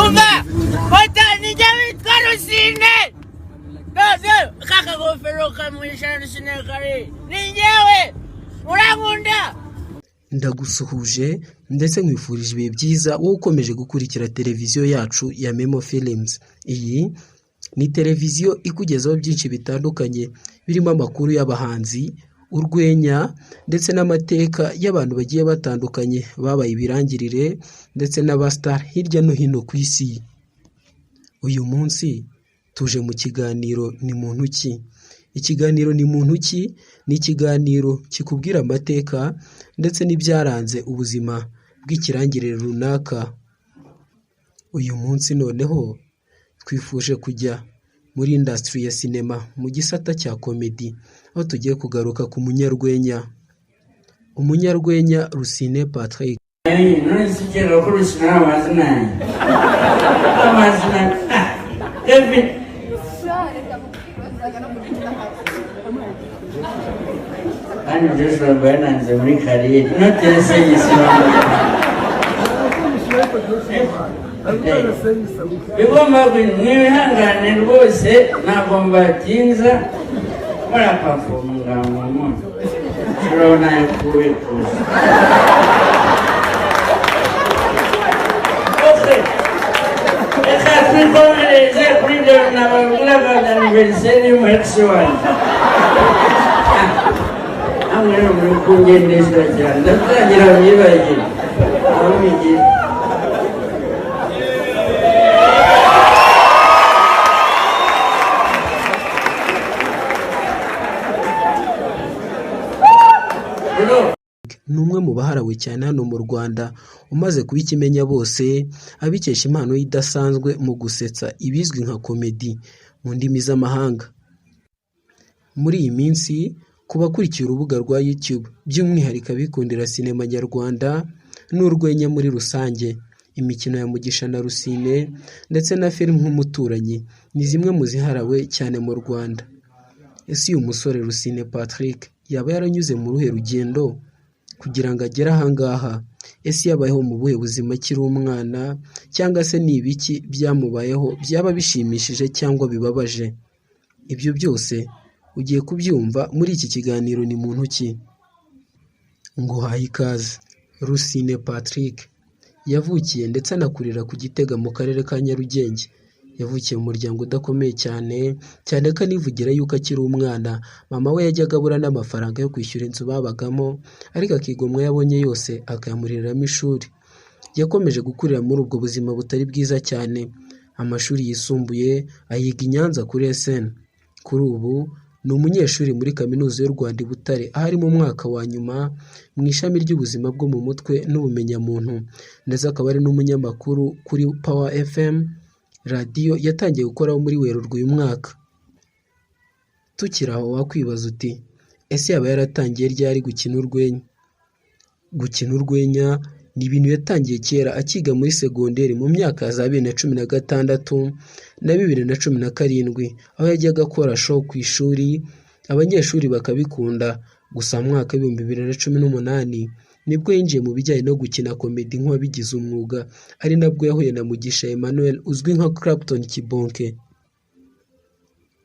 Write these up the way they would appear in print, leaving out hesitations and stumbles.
Umva utanijya witwa Rusine kakagofero kamwisha Rusine kare ni njyewe urankunda. Ndagusuhuje ndetse nkwifurije ibihe byiza wowe ukomeje gukurikira televiziyo yacu ya Memo Films. Iyi ni televiziyo ikugezaho byinshi bitandukanye birimo amakuru y'abahanzi, urwenya ndetse n'amateka y'abantu bagiye batandukanye babaye ibirangirire ndetse n'abasitari hirya no hino ku isi. Uyu munsi tuje mu kiganiro ni muntu ki? Ikiganiro ni muntu ki? Ni ikiganiro kikubwira amateka ndetse n'ibyaranze ubuzima bw'ikirangirire runaka. Uyu munsi noneho twifuje kujya muri indasitiri ya sinema mu gisata cya komedi, aho tugiye kugaruka ku munyarwenya. Umunyarwenya Rusine Patrick. None se ukeka ko Rusine ari amazina yanjye? Amazina David. Kandi Joshua ngo yananze muri kariyeri inote ya senyisi. Bigomba mwihangane rwose, ntabwo mbatinza murapafomunga mu turabona kubikuza. Reka twikomereze kuri ibyo nababwiraga bya aniveriseri y'umu-ex wanjye. Namwe rero muri kungendesha cyane, ndatangira myibagire aho bigira. Ni umwe mu baharawe cyane hano mu Rwanda, umaze kuba ikimenya bose, abikesha impano ye idasanzwe mu gusetsa ibizwi nka komedi mu ndimi z'amahanga. Muri iyi minsi, ku bakurikiye urubuga rwa YouTube by'umwihariko abikundira sinema nyarwanda n'urwenya muri rusange, imikino ya Mugisha na Rusine ndetse na filime nk'Umuturanyi ni zimwe mu ziharawe cyane mu Rwanda. Ese uyu musore Rusine Patrick yaba yaranyuze mu ruhe rugendo kugira ngo agere aha ngaha? Ese yabayeho mu buhe buzima akiri umwana cyangwa se ni ibiki byamubayeho byaba bishimishije cyangwa bibabaje? Ibyo byose ugiye kubyumva muri iki kiganiro ni muntu ki? Nguhaye ikaze. Rusine Patrick yavukiye ndetse anakurira ku Gitega mu karere ka Nyarugenge. Yavukiye mu muryango udakomeye cyane, cyane ko anivugira yuko akiri umwana mama we yajyaga abura n'amafaranga yo kwishyura inzu babagamo, ariko akigomwa ayo abonye yose akayamuriramo ishuri. Yakomeje gukurira muri ubwo buzima butari bwiza cyane. Amashuri yisumbuye ayiga i Nyanza kuri SN. Kuri ubu ni umunyeshuri muri Kaminuza y'u Rwanda i Butare, aho ari mu mwaka wa nyuma mu ishami ry'ubuzima bwo mu mutwe n'ubumenyamuntu, ndetse akaba ari n'umunyamakuru kuri Power FM, radiyo yatangiye gukoraho muri Werurwe uyu mwaka. Tukiri aho wakwibaza uti ese yaba yaratangiye ryari gukina urwenya? Gukina urwenya ni ibintu yatangiye kera akiga muri segonderi mu myaka ya za 2016 na 2017, aho yajyaga akora show ku ishuri abanyeshuri bakabikunda. Gusa mu mwaka wa 2018 nibwo yinjiye mu bijyanye no gukina komedi nk'uwabigize umwuga, ari nabwo yahuye na Mugisha Emmanuel uzwi nka Clapton Kibonke.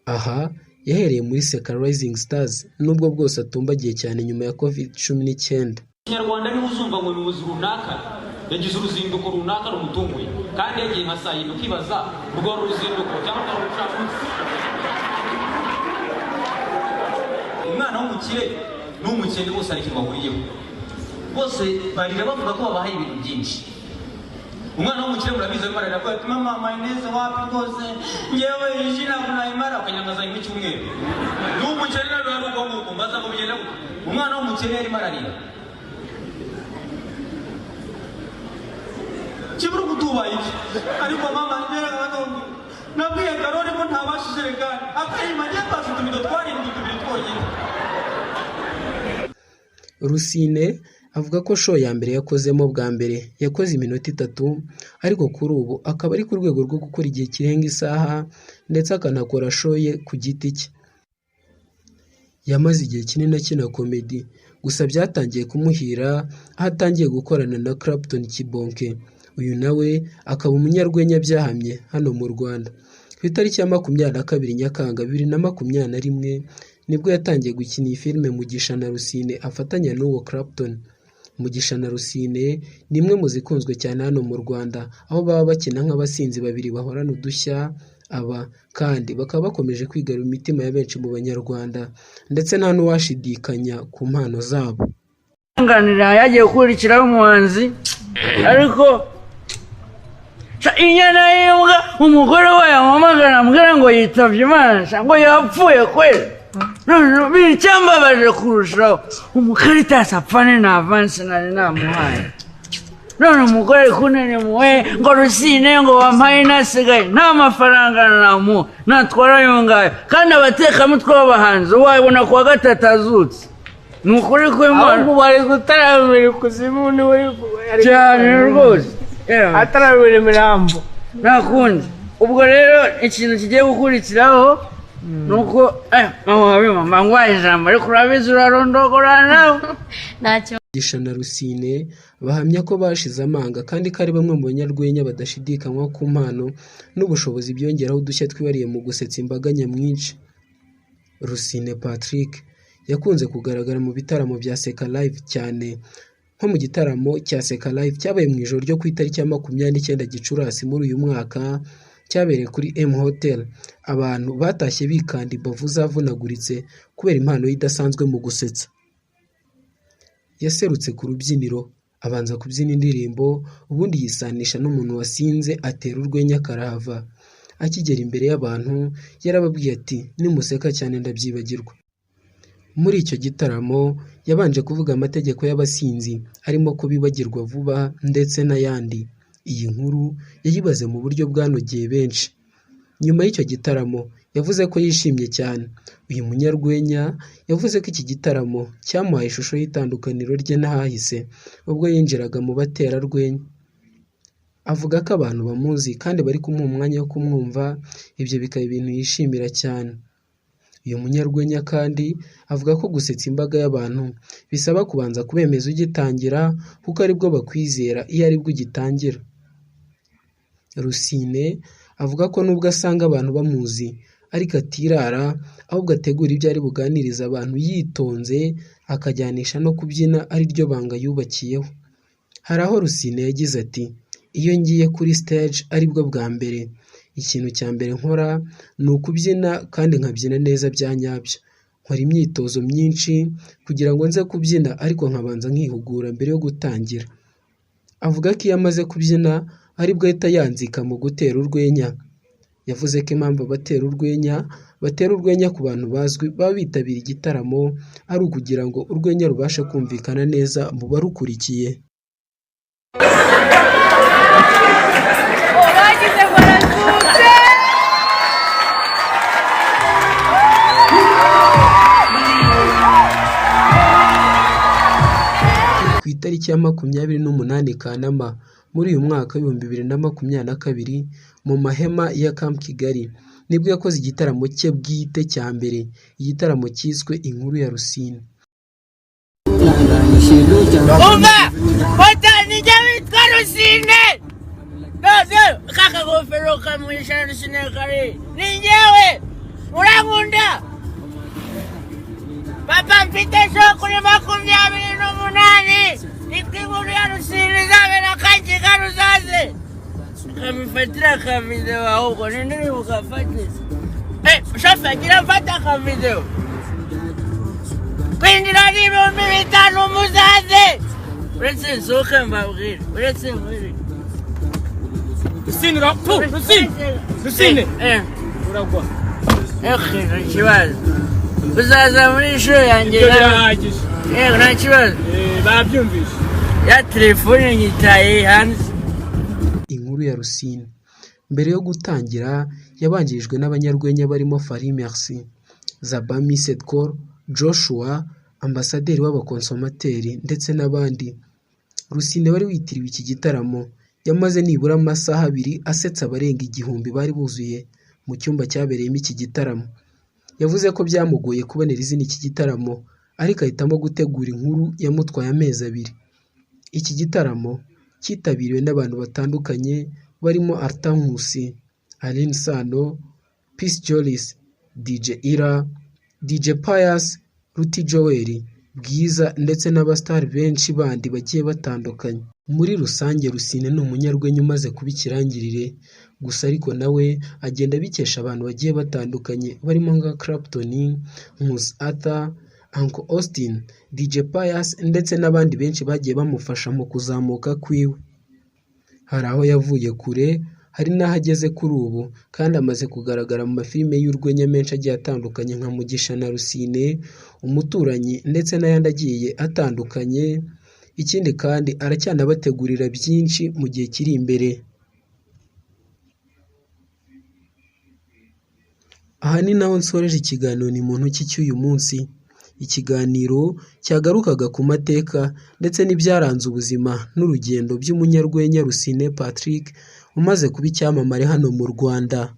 Aha yahereye muri Seka Rising Stars nubwo bwose atumbagiye cyane nyuma ya Covid-19. Kinyarwanda niba uzumva ngo umuyobozi runaka yagize uruzinduko runaka rumutunguye kandi yagiye nka saa yine, ukibaza urwo wari uruzinduko cyangwa rwari urucamunsi. Umwana w'umukire n'umukene bose hari ikintu bahuriyeho, bose barira bavuga ko babahaye ibintu byinshi. Umwana w'umukire murabizi arimo ararira avuga ati mama mayoneze wapi rwose, ngewe iyi ntabwo nayimara, ukanyangaza mu cyumweru. N'umukene nawe ari uko nguko, mbaza ngo bigenda gute? Umwana w'umukene yarimo ararira kibura utubaye iki, ariko mama nabwiye Karori ko ntabashije regare akayima, ngiye kwasa utubido twarindwi, tubiri twonyine. Rusine avuga ko show ya mbere yakozemo bwa mbere yakoze iminota itatu, ariko kuri ubu akaba ari ku rwego rwo gukora igihe kirenga isaha ndetse akanakora show ye ku giti cye. Yamaze igihe kinini akina komedi, gusa byatangiye kumuhira aho atangiye gukorana na Clapton Kibonke. Uyu nawe akaba umunyarwenya byahamye hano mu Rwanda. Ku itariki ya 22 Nyakanga 2021 nibwo yatangiye gukina iyi filime Mugisha na Rusine afatanya n'uwo Clapton. Mugisha na Rusine ni imwe mu zikunzwe cyane hano mu Rwanda, aho baba bakina nk'abasinzi babiri bahorana udushya, aba kandi bakaba bakomeje kwigarurira imitima ya benshi mu banyarwanda ndetse nta n'uwashidikanya ku mpano zabo. Nganira yagiye gukurikiraho umuhanzi ariko inyana y'imbwa umugore we yamuhamagara ambwira ngo yitabye Imana ngo yapfuye kweli. None icyambabaje kurushaho umukaritasi apfane na avansi nari namuhaye. None umugore ari kunanimuwe ngo Rusine ngo wampaye nasigaye nta mafaranga namuha natwara ayo ngayo, kandi abatekamutwe b'abahanzi wabona kuwa gatatu azutse. Ni ukuri kw'Imana. Ahubwo bari gutaramira ikuzimu niwe cyane rwose ataramira imirambo. Nta kundi. Ubwo rero ikintu kigiye gukurikiraho ni uko mama ngwaye ijambo ariko urabizi urarondogora nawe. Ntacyo. Mugisha na Rusine bahamya ko bashize amanga kandi ko ari bamwe mu banyarwenya badashidikanywa ku mpano n'ubushobozi byongeraho udushya twihariye mu gusetsa imbaga nyamwinshi. Rusine Patrick yakunze kugaragara mu bitaramo bya Seka Live cyane nko mu gitaramo cya Seka Live cyabaye mu ijoro ryo ku itariki ya 29 Gicurasi muri uyu mwaka cyabereye kuri M Hotel. Abantu batashye bikanda imbavu zavunaguritse kubera impano ye idasanzwe mu gusetsa. Yaserutse ku rubyiniro abanza kubyina indirimbo, ubundi yisanisha n'umuntu wasinze atera urwenya karahava. Akigera imbere y'abantu yarababwiye ati nimuseka cyane ndabyibagirwa. Muri icyo gitaramo yabanje kuvuga amategeko y'abasinzi arimo ko bibagirwa vuba ndetse n'ayandi. Iyi nkuru yayibaze mu buryo bwanogeye benshi. Nyuma y'icyo gitaramo yavuze ko yishimye cyane. Uyu munyarwenya yavuze ko iki gitaramo cyamuhaye ishusho y'itandukaniro rye n'ahahise ubwo yinjiraga mu baterarwenya. Avuga ko abantu bamuzi kandi bari kumuha umwanya wo kumwumva, ibyo bikaba ibintu yishimira cyane. Uyu munyarwenya kandi avuga ko gusetsa imbaga y'abantu bisaba kubanza kubemeza ugitangira kuko aribwo bakwizera iyo aribwo ugitangira. Rusine avuga ko nubwo asanga abantu bamuzi ariko atirara, ahubwo ategura ibyo ari buganirize abantu yitonze, akajyanisha no kubyina ariryo banga yubakiyeho. Hari aho Rusine yagize ati iyo ngiye kuri stage aribwo bwa mbere, ikintu cya mbere nkora ni ukubyina kandi nkabyina neza bya nyabyo. Nkora imyitozo myinshi kugira ngo nze kubyina ariko nkabanza nkihugura mbere yo gutangira. Avuga ko iyo amaze kubyina aribwo ahita yanzika mu gutera urwenya. Yavuze ko impamvu abatera urwenya batera urwenya ku bantu bazwi baba bitabiriye igitaramo ari ukugira ngo urwenya rubashe kumvikana neza mu barukurikiye. Bagize ngo arazutse. Ku itariki ya 28 Kanama muri uyu mwaka w'2022 mu mahema ya Camp Kigali nibwo yakoze igitaramo cye bwite cya mbere, igitaramo cyiswe Inkuru ya Rusine. Umva bota nijya witwa Rusine none kakagofero kamwisha Rusine kari ni njyewe urankunda papa mfite show kuri 28 nitwa Inkuru ya Rusine izabera Kakigali uzaze kamifatira akavidewo ahubwo ninde uri bugafate shoferi gira mfate akavidewo kwinjira ni 5000 muzaze uretse nsohoke mbabwire uretse nkwire Rusine urapfu Rusine Rusine uragwa. Nta kibazo uzaza muri show yanjye Ibyo birahagije. Nta kibazo. Babyumvise. Ya telefone nyitaye hanze. Inkuru ya Rusine mbere yo gutangira yabanjirijwe n'abanyarwenya barimo Fally Merci, Zabami Setkor, Joshua, ambasaderi w'abakonsomateri ndetse n'abandi. Rusine wari witiriwe iki gitaramo yamaze nibura amasaha abiri asetsa abarenga 1000 bari buzuye mu cyumba cyabereyemo iki gitaramo. Yavuze ko byamugoye kubonera izina iki gitaramo ariko ahitamo gutegura inkuru yamutwaye amezi abiri. Iki gitaramo cyitabiriwe n'abantu batandukanye barimo Arthur Nkusi, Alyn Sano, Peace Jolis, DJ Ira, DJ Pius, Ruti Joel, Bwiza ndetse n'abasitari benshi bandi bagiye batandukanye. Muri rusange Rusine ni umunyarwenya umaze kuba ikirangirire, gusa ariko nawe agenda abikesha abantu bagiye batandukanye barimo nka Clapton, Nkusi Arthur, Uncle Austin, DJ Pius ndetse n'abandi benshi bagiye bamufasha mu kuzamuka kwiwe. Hari aho yavuye kure, hari n'aho ageze kuri ubu, kandi amaze kugaragara mu mafilime y'urwenya menshi agiye atandukanye nka Mugisha na Rusine, Umuturanyi ndetse n'ayandi agiye atandukanye. Ikindi kandi aracyanabategurira byinshi mu gihe kiri imbere. Aha ni naho nsoreje ikiganiro Ni Muntu Ki cy'uyu munsi, ikiganiro cyagarukaga ku mateka ndetse n'ibyaranze ubuzima n'urugendo by'umunyarwenya Rusine Patrick umaze kuba icyamamare hano mu Rwanda.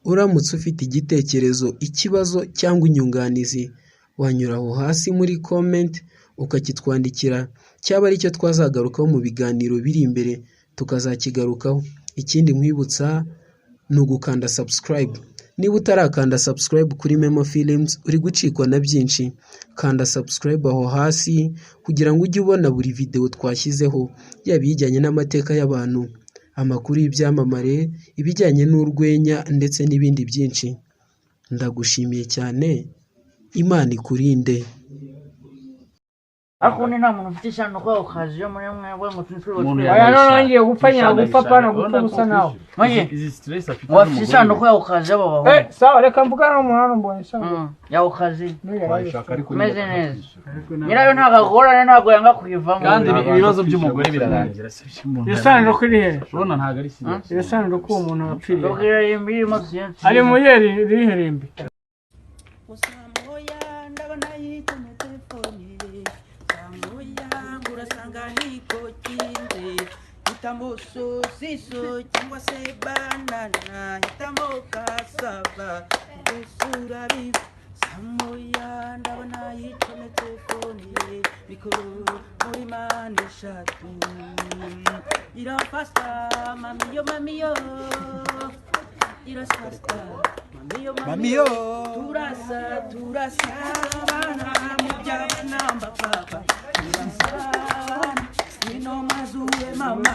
Uramutse ufite igitekerezo, ikibazo cyangwa inyunganizi, wanyura aho hasi muri comment ukakitwandikira, cyaba ari cyo twazagarukaho mu biganiro biri imbere tukazakigarukaho. Ikindi nkwibutsa ni ugukanda subscribe. Niba utarakanda subscribe kuri Memo Films uri gucikwa na byinshi. Kanda subscribe aho hasi kugira ngo ujye ubona buri video twashyizeho, yaba ijyanye n'amateka y'abantu, amakuru y'ibyamamare, ibijyanye n'urwenya ndetse n'ibindi byinshi. Ndagushimiye cyane, Imana ikurinde. Ariko ubundi nta muntu ufite isanduku yawe ukaza iyo muri mwebwe ngo Umuntu Oya, none ngiye gupfa nyagupfa, pana gupfa ubusa nawe. Mwenye? Izi stress afite Wafite n'umugore isanduku we. yawe ukaza abo bahungu. Sawa, reka mvugane n'umuntu hano mbonye isanduku. Yawe ukazi. Wayishaka ariko Meze neza. Nyirayo ntabwo agorana, ntabwo yanga kuyivamo. Kandi ibibazo by'umugore birarangira, si iby'umuntu. Iyo sanduku iri he? Urabona ntabwo ari serious. Iyo sanduku uwo muntu wapfiriye. Tubwira rimbi irimo siyansi. Ari mu yeri irihe rimbi? Moya ndabona yitumye telefone moya urasanga nikokinze hitamo sosiso cyangwa se banana hitamo kasava gusura bifu samoya ndabona yicomye telefone mikoro muri mande eshatu irafasta mamiyo mamiyo irasasta mamiyo mamiyo turasa turasabana mu by'abanamba papa turasabana ino mazuwe mama.